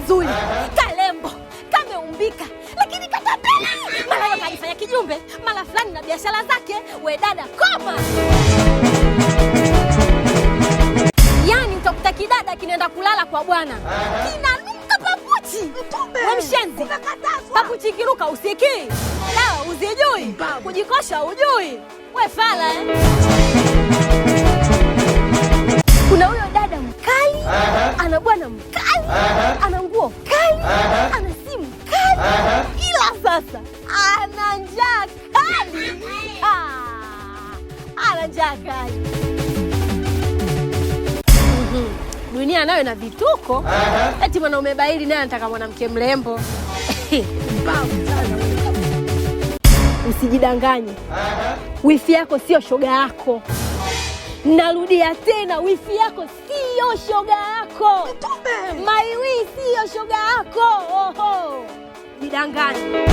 Kazuri, kalembo, kameumbika, lakini katapeli. Mara kajifanya kijumbe, mara fulani na biashara zake. We dada, koma! Yani utakuta kidada kinaenda kulala kwa bwana kinanuka papuchi. We mshenzi, papuchi ikiruka usikii, dawa uzijui, kujikosha ujui, we fala eh? Kuna huyo dada mkali, ana bwana mkali, ana nguo kali, ana simu kali, ila sasa ana njaa kali. Ah, ana njaa kali. Dunia nayo ina vituko. Eti mwanaume baili naye anataka mwanamke mrembo. Usijidanganye, wifi yako sio shoga yako. Narudia tena, wifi yako sio shoga yako. Maiwi sio shoga yako. Oho, jidanganye.